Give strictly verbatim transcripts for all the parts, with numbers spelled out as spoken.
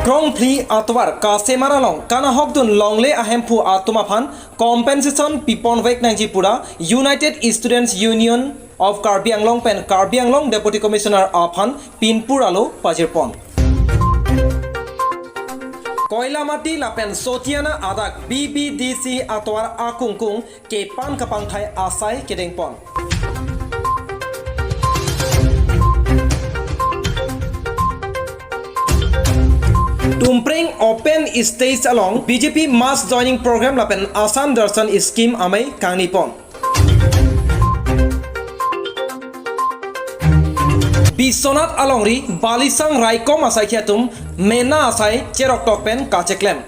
Krongphli atovar Kasemar along kanahokdun longle ahemphu atum aphan compensation piponvek nangji pura United Students Union of Karbi Anglong pen Karbi Anglong Deputy Commissioner aphan pinpur alo pajirpon. Koilamati lapen Sotiana adak B B D C atovar akungkung kepan kapangthai asai kedengpon. Tumpreng open stage along B J P mass joining program lapen Assam Darshan scheme amei kangnipon. Biswanath alongri Balisang Raikom asaikhi atum mena asai cheroktok pen kacheklem.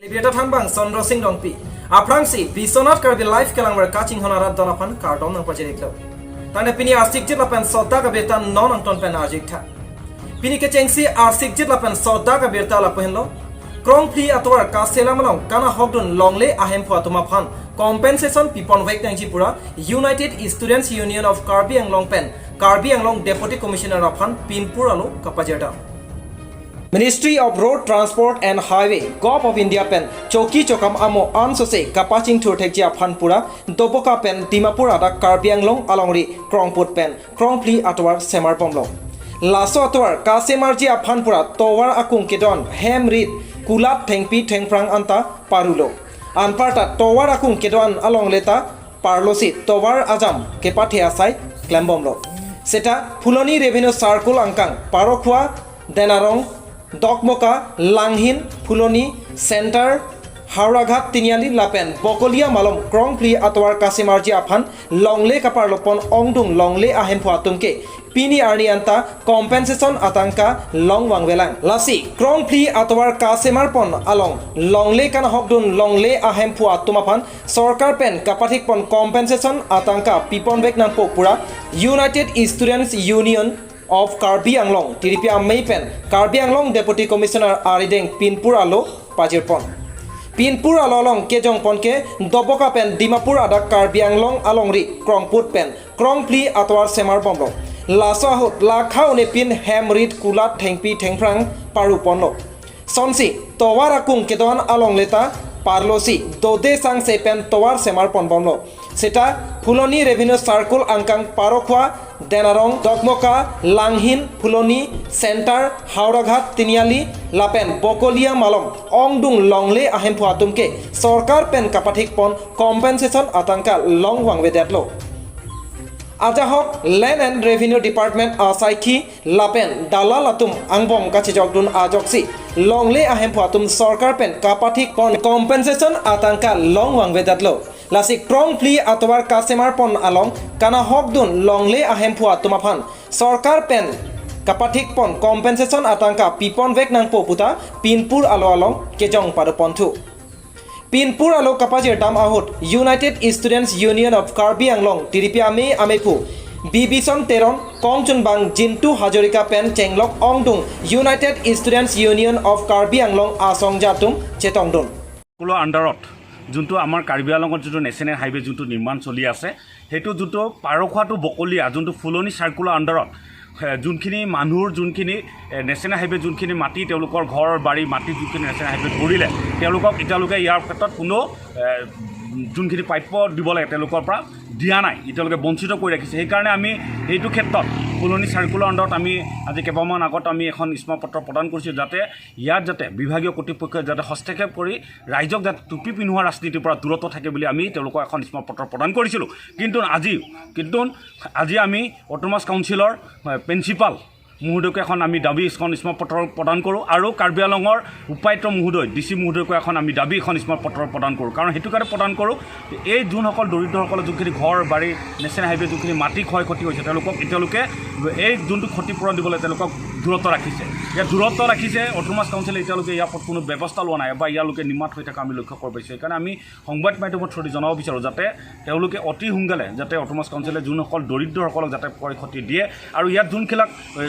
Libeta thanbang Chandra Singh Rongpi. Aphrangsi Biswanath Karbi Live kelangver kachinghon arat don aphan kardom nangpajir-iklo. Tangte pini arsikjit lapen sodak abirta non angton pen arjik tha. Pini kechengsi arsikjit lapen sodak abirta lapu henlo. Krongphli atovar Kasemar along kanahokdun longle ahemphu atum aphan compensation piponvek nangji pura United Students Union of Karbi Anglong pen Karbi Anglong Deputy Commissioner aphan pinpur alo kapajirdam. Ministry of Road Transport and Highway, Govt of India pen choki chokam amo ansose kapachingthur thekji aphan pura Doboka pen Dimapur adak Karbi Anglong alongri Krongput pen Krongphli atovar semarbomlo. Laso atovar kasemarji aphan pura tovar akung kedon hem rit kulat thengpi thengphrang anta parulo. Anparta tovar akung kedon alongle ta parlosi tovar ajam kepathe asai klembomlo. Seta Phuloni Revenue Circle angkang Parokhua, Denarong, Dokmoka, Langhin, Phuloni, Center, Howraghat, Tiniali lapen Bokolia malom Krongphli atovar kasemarji aphan longle kaparlopon ongdung longle ahemphu atum ke pini arni anta compensation atangka long vangvelang. Lasi Krongphli atovar kasemarpon along longle kanahokdun longle ahemphu atum aphan sorkar pen kapathikpon compensation atangka piponvek nangpo pura United Students Union of Karbi Anglong, tiripi amei pen Karbi Anglong Deputy Commissioner arideng pinpur alo pajirpon. Pinpur alo along kejongpon ke Doboka pen Dimapur adak Karbi Anglong alongri Krongput pen Krongphli atovar semarbomlo. Laso ahut lakha unepin hem rit kulat thengpi thengphrang paruponlo. Sonsi tovar akung kedon alongle ta parlosi dode sangse pen tovar semarponbomlo. Seta Phuloni Revenue Circle angkang Parokhua, Denarong, Dokmoka, Langhin, Phuloni, Center, Howraghat, Tiniali lapen Bokolia malom ongdung longle ahemphu atum ke sorkar pen kapathikpon compensation atangka long vangvedetlo. Ajahok Land and Revenue Department asaikhi lapen dalal atum angbong kachejokdun ajoksi longle ahemphu atum sorkar pen kapathikpon compensation atangka long vangvedetlo. Lasi Krongphli atovar kasemarpon along kanahokdun longle ahemphu atum aphan sorkar pen kapathikpon compensation atangka piponvek nangpo puta pinpur alo along kejong padoponthu. Pinpur alo kapajirdam ahut United Students Union of Karbi Anglong, tiripi amei amephu Bibison Teron, kongchunbang Jintu Hazarika pen chenglok ongdung United Students Union of Karbi Anglong asongja atum chetongdun. স্কুলৰ আণ্ডাৰত যোনটো আমাৰ কাৰ্বি আংলঙত যিটো national highway যোনটো নিৰ্মাণ চলি আছে, সেইটো যোনটো পাৰখোৱাটো বকলীয়া, যোনটো ফুলনি চাৰ্কুলৰ আণ্ডাৰত, এ, যোনখিনি মানুহৰ যোনখিনি, এ, নেশ্যনেল হাইৱে যোনখিনি মাটি, তেওঁলোকৰ ঘৰ বাৰী মাটি যোনখিনি নেশ্যনেল হাইৱে কৰিলে, তেওঁলোকক এতিয়ালৈকে ইয়াৰ ক্ষেত্ৰত কোনো, এ, যোনখিনি প্ৰাপ্য দিব লাগে তেওঁলোকৰ পৰা দিয়া নাই, এতিয়ালৈকে বঞ্চিত কৰি ৰাখিছে। সেইকাৰণে আমি এইটো ক্ষেত্ৰত ফুলনি চাৰ্কুলৰ আণ্ডাৰত আমি আজি কেইবামান আগত আমি এখন স্মাৰক পত্ৰ প্ৰদান কৰিছোঁ, যাতে ইয়াত যাতে বিভাগীয় কৰ্তৃপক্ষই যাতে হস্তক্ষেপ কৰি ৰাইজক যাতে টুপি পিন্ধোৱা ৰাজনীতিৰ পৰা দূৰত থাকে বুলি আমি তেওঁলোকক এখন স্মাৰক পত্ৰ প্ৰদান কৰিছিলোঁ। কিন্তু আজি, কিন্তু আজি আমি অট'নমাছ কাউন্সিলৰ, এ, প্ৰিন্সিপাল মহোদয়কে এখন আমি দাবী, এখন স্মাৰক পত্ৰ প্ৰদান কৰোঁ আৰু কাৰ্বি আংলঙৰ উপায়ুক্ত মহোদয়, ডি চি মহোদয়কো এখন আমি দাবী, এখন স্মাৰক পত্ৰ প্ৰদান কৰোঁ। কাৰণ সেইটো কাৰণে প্ৰদান কৰোঁ, এই যোনসকল দৰিদ্ৰসকলৰ যোনখিনি ঘৰ বাৰী, নেশ্যনেল হাইৱে যোনখিনি মাটি ক্ষয় ক্ষতি হৈছে, তেওঁলোকক এতিয়ালৈকে এই যোনটো ক্ষতিপূৰণ দিবলৈ তেওঁলোকক দূৰত্ব ৰাখিছে। ইয়াত দূৰত্ব ৰাখিছে, অট'নমাছ কাউন্সিলে এতিয়ালৈকে ইয়াৰ ওপৰত কোনো ব্যৱস্থা লোৱা নাই বা ইয়ালৈকে নিমাত হৈ থকা আমি লক্ষ্য কৰিব পাৰিছোঁ। সেইকাৰণে আমি সংবাদ মাধ্যমৰ থ্ৰুদি জনাব বিচাৰোঁ যাতে তেওঁলোকে অতি সোনকালে যাতে অট'নমাছ কাউন্সিলে যোনসকল দৰিদ্ৰসকলক যাতে ক্ষয় ক্ষতি দিয়ে আৰু ইয়াত যোনবিলাক, এ,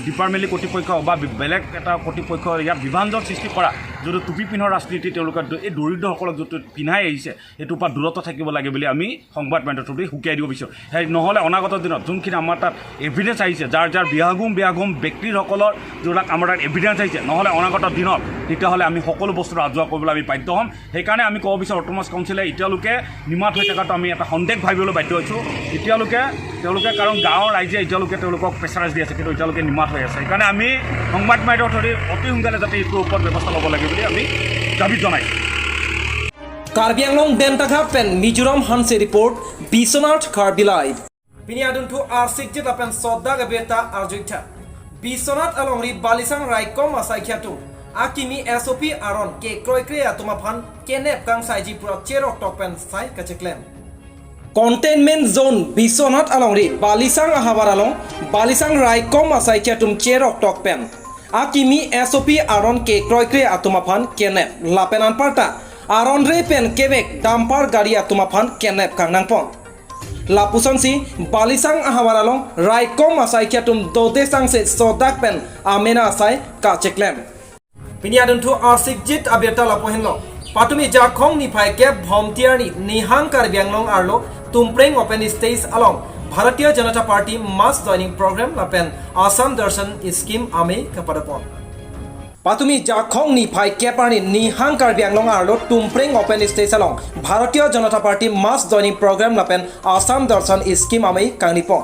ডিপাৰ্টমেণ্টেলি কৰ্তৃপক্ষ বা বি-, বেলেগ এটা কৰ্তৃপক্ষ ইয়াত বিভাজন সৃষ্টি কৰা যিটো টুপি পিন্ধৰ ৰাজনীতি তেওঁলোকে দ- এই দৰিদ্ৰসকলক যিটো পিন্ধাই আহিছে, এইটোৰ পৰা দূৰত থাকিব লাগে বুলি আমি সংবাদ মাধ্যমৰ থ্ৰুদি সকীয়াই দিব বিচাৰোঁ। সেই নহ'লে অনাগত দিনত যোনখিনি আমাৰ তাত এভিডেন্স আহিছে, যাৰ যাৰ বিয়াগোম বিয়াগোম ব্যক্তিসকলৰ যিবিলাক আমাৰ তাত এভিডেন্স আহিছে, নহ'লে অনাগত দিনত তেতিয়াহ'লে আমি সকলো বস্তু ৰাজহুৱা কৰিবলৈ আমি বাধ্য হ'ম। সেইকাৰণে আমি ক'ব বিচাৰোঁ, অট'নমাছ কাউন্সিলে এতিয়ালৈকে নিমাত হৈ থকাটো আমি এটা সন্দেহ ভাবিবলৈ বাধ্য হৈছোঁ। এতিয়ালৈকে তেওঁলোকে, কাৰণ গাঁৱৰ ৰাইজে এতিয়ালৈকে তেওঁলোকক প্ৰেছাৰাইজ দি আছে, কিন্তু এতিয়ালৈকে নিমাত হৈ আছে। সেইকাৰণে আমি সংবাদ মাধ্যমৰ থ্ৰুদি অতি সোনকালে যাতে এইটোৰ ওপৰত ব্যৱস্থা ল'ব লাগে বুলি আমি দাবী জনাইছোঁ। Karbi Anglong Dentaghat pen Mizoram Hanse report, Biswanath Karbi Live. Pini adunthu arsik jit lapen sodak abirta arjuitha. Biswanath alongri Balisang raikom asaikhi atum akimi S O P aron kekroikre atum aphan kenep kangsaiji pura cherok tok pen sai kacheklem. Containment zone Biswanath alongri Balisang ahavar along Balisang raikom asaikhi atum cherok tok pen akimi S O P aron kekroikre atum aphan kenep lapen anparta aron re pen kevek dumper gari atum aphan kenep kangnangpon. Lapusonsi Balisang ahavar along raikom asaikhi atum dode sangse sodak pen amena asai kacheklem. Pini adunthu arsik jit abirta lapu henlo. Patumi Jakhong niphai kep Bhomti arni Nihang Karbi Anglong arlo Tumpreng Open Stage along Bharatiya Janata Party mass joining program lapen Assam Darshan scheme amei kapadopon. Patumi Jakhong niphai kep arni Nihang Karbi Anglong arlo Tumpreng Open Stage along Bharatiya Janata Party mass joining program lapen Assam Darshan scheme amei kangnipon.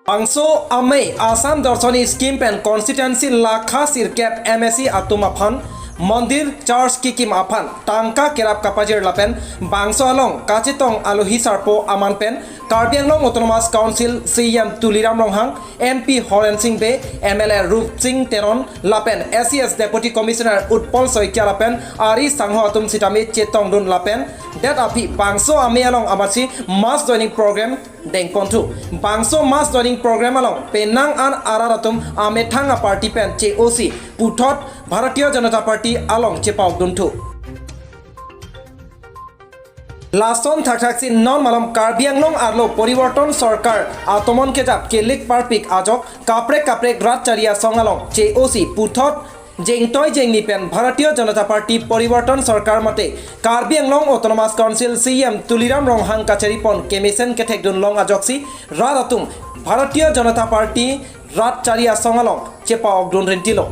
Bangso amei Assam Darshan scheme pen constituency lakha sirkep M A C atum aphan mondir church kikim aphan tangka kerap kapajir lapen bangso along kachetong alohi sarpo aman pen Karbi Anglong Autonomous Council C E M Tuliram Ronghang, M P Horen Sing Bey, M L A Rup Sing Teron lapen S E S Deputy Commissioner Utpal Saikia lapen ari sangho atum sitame chetongdun lapen det aphi bangso amei along amatsi mass joining program dengponthu. Bangso mass joining program along penang an arat atum amethang aparty pen che-osi puthot Bharatiya Janata Party along chepaokdunthu. Lason thakthaksi non malom Karbi Anglong arlo Poriborton Sorkar atomon kejap kelik parpik ajok kaprek kaprek rat chari asong along che-osi puthot jengtoi jengni pen Bharatiya Janata Party Poriborton Sorkar mate Karbi Anglong Autonomous Council C E M Tuliram Ronghang kacharipon kemesen kethekdun long ajoksi rat atum Bharatiya Janata Party rat chari asong along chepaokdun rentilo.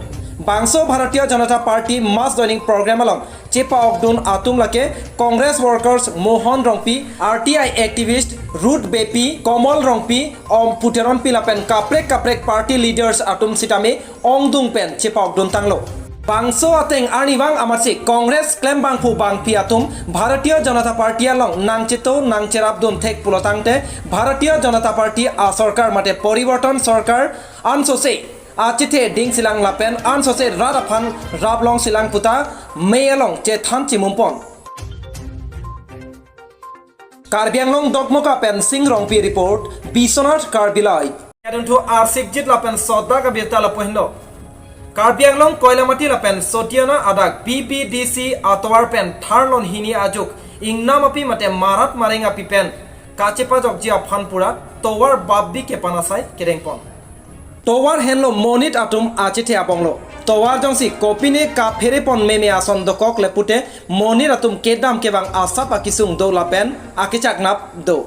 Bangso Bharatiya Janata Party mass joining program along chepaokdun atum lake Congress workers Mohon Rongpi, R T I activist Ruth Beypi, Komol Rongpi, Ompu Teronpi lapen kaprek kaprek party leaders atum sitame ongdung pen chepaokdun tanglo. Bangso ateng arnivang amatsi Congress klembangphu bangpi atum Bharatiya Janata Party along nangcheto nangcherapdun thek pulotangte Bharatiya Janata Party asorkar mate Poriborton Sorkar ansose achethe dingsilang lapen ansose rat aphan raplongsilang puta mei along chethan chimumpon. Karbi Anglong Dokmoka pen Sing Rongpi report, Biswanath Karbi Live. Adunthu arsik jit lapen sodak abirta lapu henlo. Karbi Anglong Koilamati lapen Sotiana adak B B D C atovar pen tharlon hini ajuk ingnam api mate marat mareng api pen kachepajokji aphan pura tovar babdi kepan asai kedengpon. Tovar henlo monit atum achethe abonglo. Tovar jongsi kopine kapherepon meme ason dokok le pute monit atum kedam kevang asap akesung do lapen akechaknap do.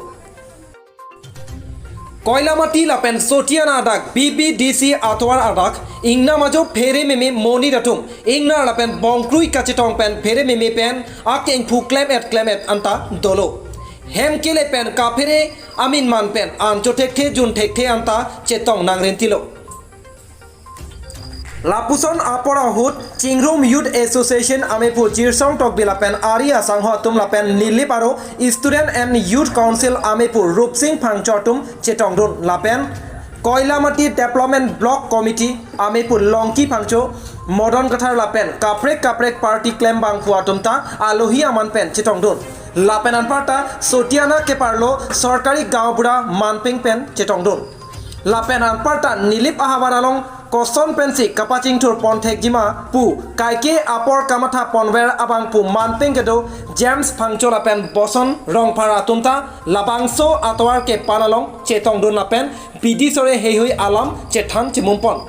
Koilamati lapen Sotiana adak B B D C atovar adak ingnam ajo phere meme monit atum ingnar lapen bongkrui kachetong pen phere meme pen akengphu klem et klem et anta dolo. Hem kele pen kaphere amin man pen ancho thekthe jun thekthe anta chetong nangrentilo. Lapuson apor ahut Chingrum Youth Association amei pu Chirsong Tokbi lapen ari asangho atum lapen Nilip aro Student and Youth Council amei pu Rupsing Phangcho atum chetongdun lapen Koilamati Development Block Committee amei pu Longki Phangcho, Modon Kathar lapen kaprek kaprek party klembangphu atum ta alohi aman pen chetongdun. Lapen anparta Sotiana keparlo Sorkari Gaonbura Manpeng pen chetongdun. Lapen anparta Nilip ahavar along koson pensi kapachingthur ponthekjima pu kaike apor kamatha ponver abangphu Manpeng kedo James Phangcho lapen Boson Rongphar atum ta labangso atovar kepan along chetongdun lapen bidi sore heihui alam chethan chimumpon.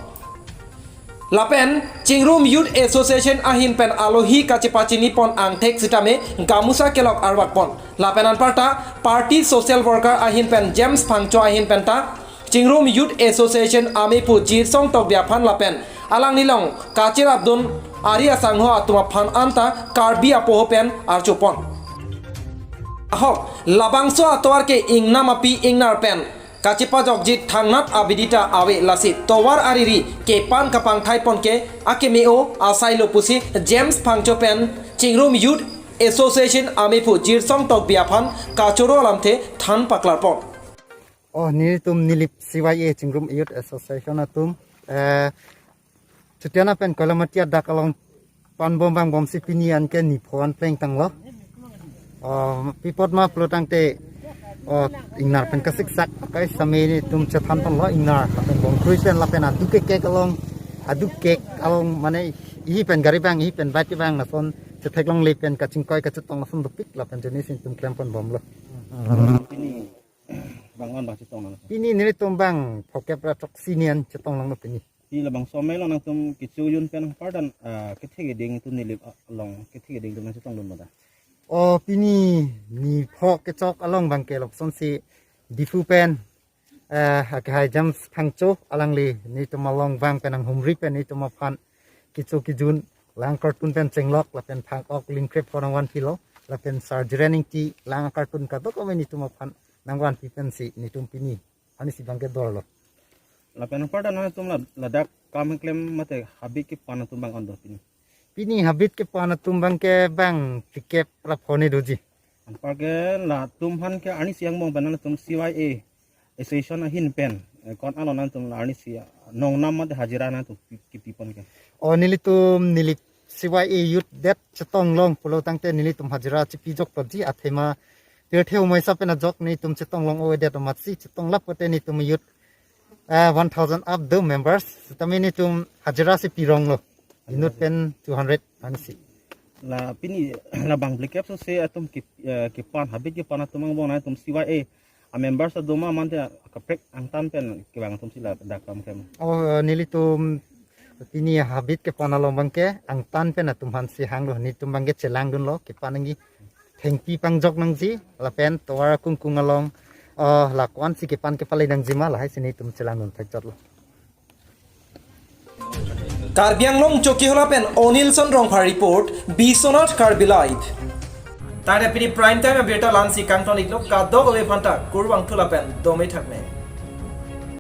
Lapen Chingrum Youth Association ahin pen alohi kachepachini pon angthek sitame gamusa kelok arvak pon. Lapen anparta party social worker ahin pen James Phangcho ahin pen ta Chingrum Youth Association amepu Jirsong Tokbi aphan lapen alanglilong kachirapdun ari asangho atum aphan anta Karbi apoho pen archupon. Ahok, labangso atovar ke ingnam api ingnar pen kachepajokji thangnat abidi ta ave, lasi tovar ariri kepan kapangthai pon ke akeme-o asai lo pusi James Phangcho pen Chingrum Youth Association amepu Jirsong Tokbi aphan kachoro alamthe than paklar pon. Oh, nelitum Nilip C Y A Chingrum Youth Association atum, eh, Chutiana pen Koilamati adak along pan bom bang bomsi pini anke nipho an pleng tanglo. Oh, pi apot ma pulo tangte, oh, ingnar pen kasiksak, kai same nelitum chethan ponlo ingnar, lapen bongkrui pen lapen aduk kekek along, aduk kek along mane ihi pen gari bang, ihi pen bike bang lason chetheklongle pen kachingkoi kachetong lason dopik lapen jeni si nelitum klem pon bomlo. Pini bang-an bang chetong nang. Pini nelitum bang phokep ra throksi nian chetong nanglo pini. Pini labangso amei along nangtum kecho jun pen anparta, ah, kethe keding atum Nilip along kethe keding atum nangchetongdun mada. Oh, pini nipho kechok along bang ke lapuson si Diphu pen, eh, akehai James Phangcho alangli nelitum along bang pen nanghumri pen nelitum aphan kecho kejun lang kartun pen chenglok lapen phang-ok lingkrep pho nangvanpilo lapen Sir Jiren Ingti lang kartun kadokave nelitum aphan nangvanpi pensi nelitum pini anisi bang ke dorlo. Lapen anparta nangtum la-, ladak kam keklem mate habit kepan atum bang-an do pini. Pini habit kepan atum bang ke bang phlikep ra pho ni doji. Anpar ke latum aphan ke anisi angbong pen nangtum C Y A association ahin pen, eh, kon along nangtum la anisi, ah, nongnam mate hajira nangtum pi-, kipi pon ke. Oh, nelitum Nilip C Y A youth det chetong long pulo tangte nelitum hajira chipi jok totji athema tirthe umai sa pen ajok nelitum chetong long-o det amatsi chetong lap pote nelitum youth, eh, one thousand up do members. Sitame nelitum hajira si pironglo. Inut pen two hundred ansi. La pini labang phlikep so se atum ke, eh, kepan habit kepan atum angbong nangtum C Y A a members atum ma mante kaprek angtan pen kevang atum si ladak kam keklem. Oh, nelitum pini habit kepan along bang ke angtan pen atum aphan si hanglo, nelitum bang ke chelangdunlo kepan nangji thengpi pangjok nangji lapen tovar kungkung along, oh, lakoan si kepan kepale nangji ma lahai si nelitum chelangdun thekjotlo. Karbi Anglong Chokihola pen Onilson Rongphar report, Biswanath Karbi Live. Tangte pini prime time abirta la-ansi kangton-iklo, kadokave aphanta kurvangthu lapen dome thakme.